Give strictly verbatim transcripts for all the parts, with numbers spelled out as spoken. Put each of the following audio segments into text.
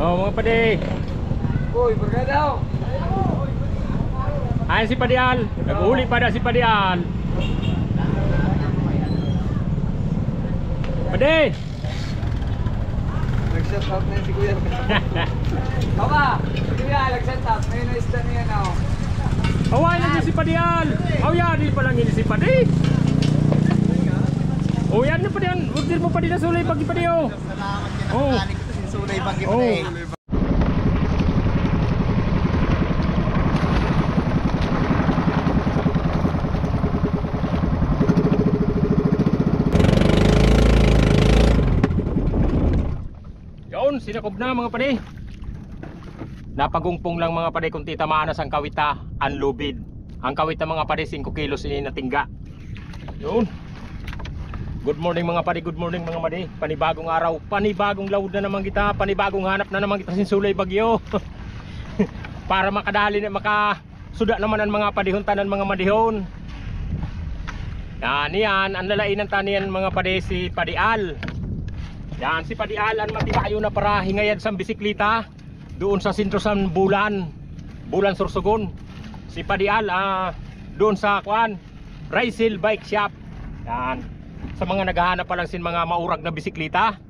Oh, mga padi. Uy, barkada, oh. Ayan si Padi Al. Naghuhuli pa daw si Padi Al. Padi! Nag-shout out na yun si Kuya. Baba, si Kuya, nag-shout out. May naisda niya na, oh. Awa, yan si Padi Al. Aw, yan, di pa lang yun si Padi. Oh, yan na, Padi Al. Order mo, Padi, na sulay bagyo, Padi, oh. Salamat ka na, oh. Sulay bagyo, oh. Padi. Yun, sinakob na, mga padi. Napagungpong lang, mga padi, kung titamaan na sang kawita an lubid. Ang kawita, mga padi, singko kilos ini natingga. Yun. Good morning, mga padi. Good morning, mga madi. Panibagong araw, panibagong laod na naman kita, panibagong hanap na naman kita sin sulay bagyo. Para makadali na, makasuda naman an mga padihon ta nan, mga madihon. Yan, yan, an lalainan ta niyan, mga padi, si Padi Al. Yan, si Padi Al, an matibayon na para hingayad sang bisiklita. Doon sa sentro san Bulan, Bulan Sorsogon. Si Padi Al, ah, doon sa, kuan, Rysel Bike Shop. Yan. Sa mga naghahanap pa lang sin mga maurag na bisiklita,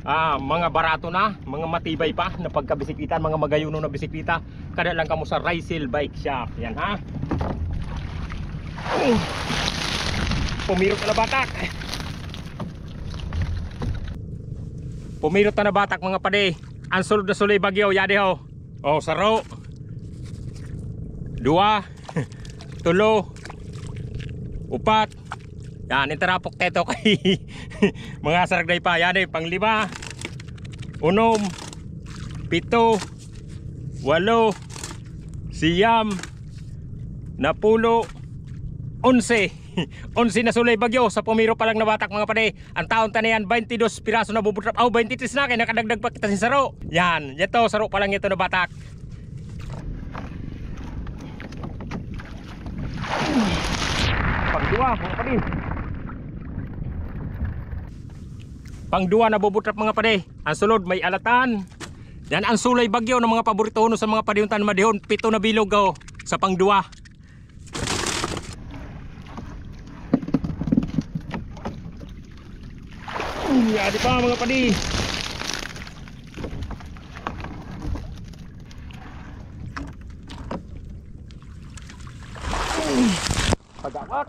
ah, mga barato na, mga matibay pa na pagkabisiklita, mga magayuno na bisiklita, kada lang kamo sa Rysel Bike Shop. Yan, ha? Pumirot na batak. Pumirot na batak, mga padi. An sulod na sulay bagyo, yadi ho. O, saro. Duwa. Tulo. Upat. Yan, intarapok teto kay mga saragday pa. Yan, eh, panglima. Unom. Pito. Walo. Siyam. Napulo. Onse. Onse na sulay bagyo sa pumiro pa lang na batak, mga padi. An taon ta niyan, baynte dos piraso na bubut wrap. Aw, baynte tres na, kay nakadagdag pa kita sin saro. Yan, yato, saro pa lang yato na batak. Pangduwa, mga padi. Pangduwa na bubut wrap, mga padi. An sulod, may alatan. Yan an sulay bagyo na mga paborito kuno sa mga padihon ta nan madihon. Pito na bilog, o, sa pangduwa. Yadi pa, mga padi. Pagawak.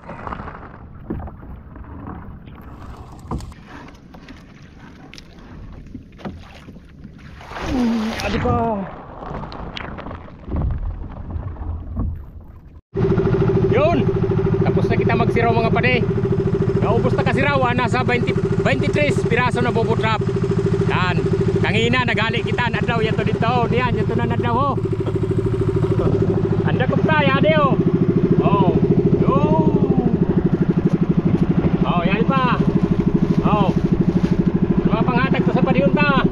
Yadi pa. Yun. Tapos na kita magsiraw, mga padi. Naubos na kasirawan, nasa baynte, baynte tres piraso na bubut wrap. Yan. Kangina, naghali kita, an adlaw, yato dito. Yan, yato na an adlaw, ho. An dakop ta, yadi, o. O. Yun. O, yadi pa. O. Mga panghatag ta sa padihon ta.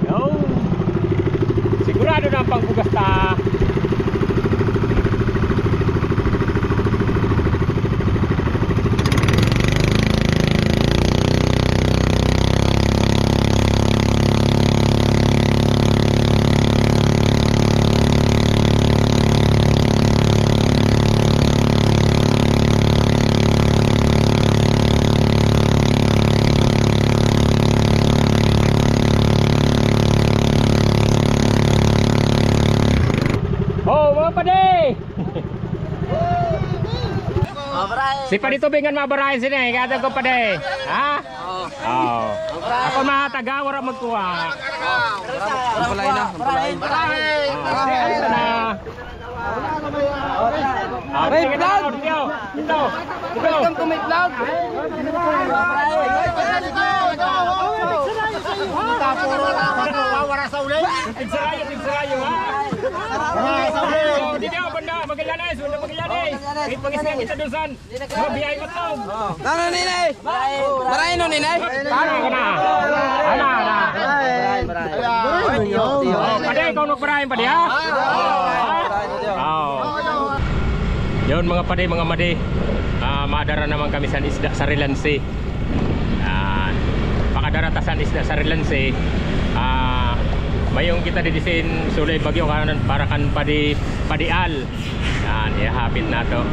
Yo. Sigurado na an pangbugas ta. O, mga padi! Mabarae. Si Padi Tubingan mabarae sini, kaya ko, Padi. Ha? O. Ako, mga taga, wara magkuha. Mabarae na, mabarae. O, mabarae na. May vlog! Welcome to my vlog! Tigsarayo, tigsarayo, ha? Dito, banda Magallanes, banda Magallanes. May pangisngan kita doon san. Mga biyay matawag. Nano, ninay? Marae no, ninay? Ana, ana. Ana, ana. Padi, ikaw nagmarae, padi, ha? O. Yun, mga padi, mga madi. Ah, madara naman kami san isda sa Relansi. Ah, pakadara ta san isda sa Relansi. Ah, Mayong kita didi sin Sulay Bagyo kan, para kan Padi, Padi Al. Yan, ihahapit natu'.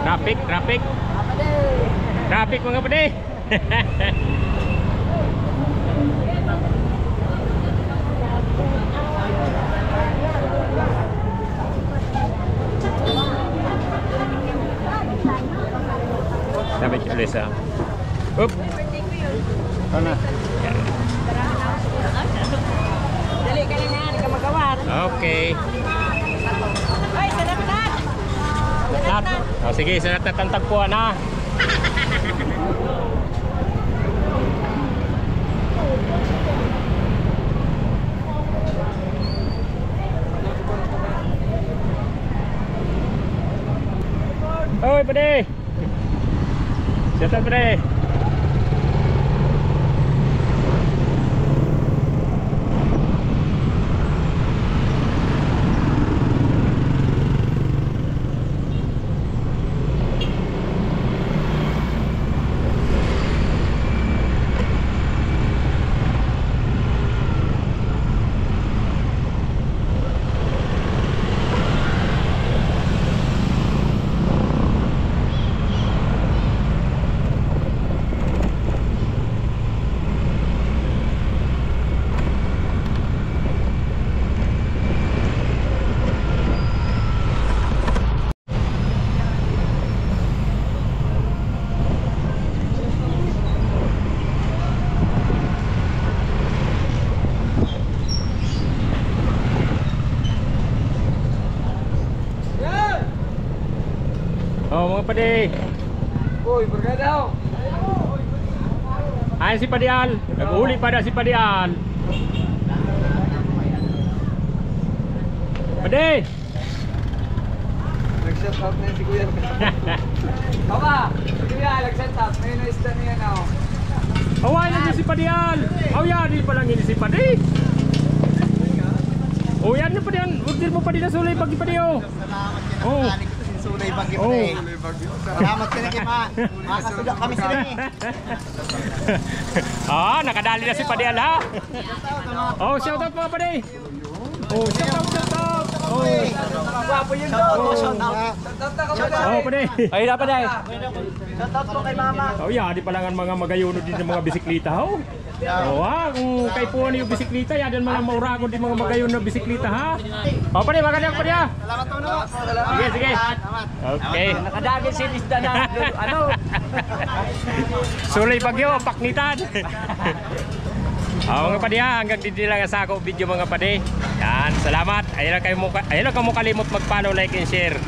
Traffic, traffic. Traffic, mga padi. Sabi ko, Lisa. Oop. Ano? Dali ka na nga, hindi ka magawa. Okay. Ay, sanat na. Sanat. O, sige, sanat na tantag po, ana. Hoy, padi! Shout out, padi! O, mga padi. Uy, barkada, o. Ayan si Padi Al. Nag-uuli pa daw si Padi Al. Padi! Nag-shout out na yun si Kuya. Baba, si Kuya, nag-shout out. May naisda niya na, o. Awa, yan si Padi Al. Aw, yan, di pala ngini si Padi. O, yan na, Padi Al. Order mo, Padi, na Sulay Bagyo, Padi, o. Salamat ka na, O. Sulay Bagyo, O. Pre. Salamat ka na kay ma-, makasuda kami sila, eh. Ah, nakadali na si Padi Al, ha? O, shout out, mga padi. O, shout out, shout out. O. Gwapo yun, shout out, shout out. O, padi. Ay, dapat, ay. Shout out po kay mama. O, yan, di pala nga mga magayon didi mga bisiklita, ho. O, ha? Kung kay puan yung bisiklita, yan din mga mauragon di mga magayon na bisiklita, ha? O, padi, magandang padi, ha? Salamat po, no? Sige, sige. Salamat. Okay. Nakadagit si isda na, ano? Sulay Bagyo, paknitan. O, mga padi, ha, hanggang didi lang sa ako video, mga padi. Yan, salamat. Ayaw lang kayo mo, ayaw lang kayo mo kalimot mag-follow, like, and share.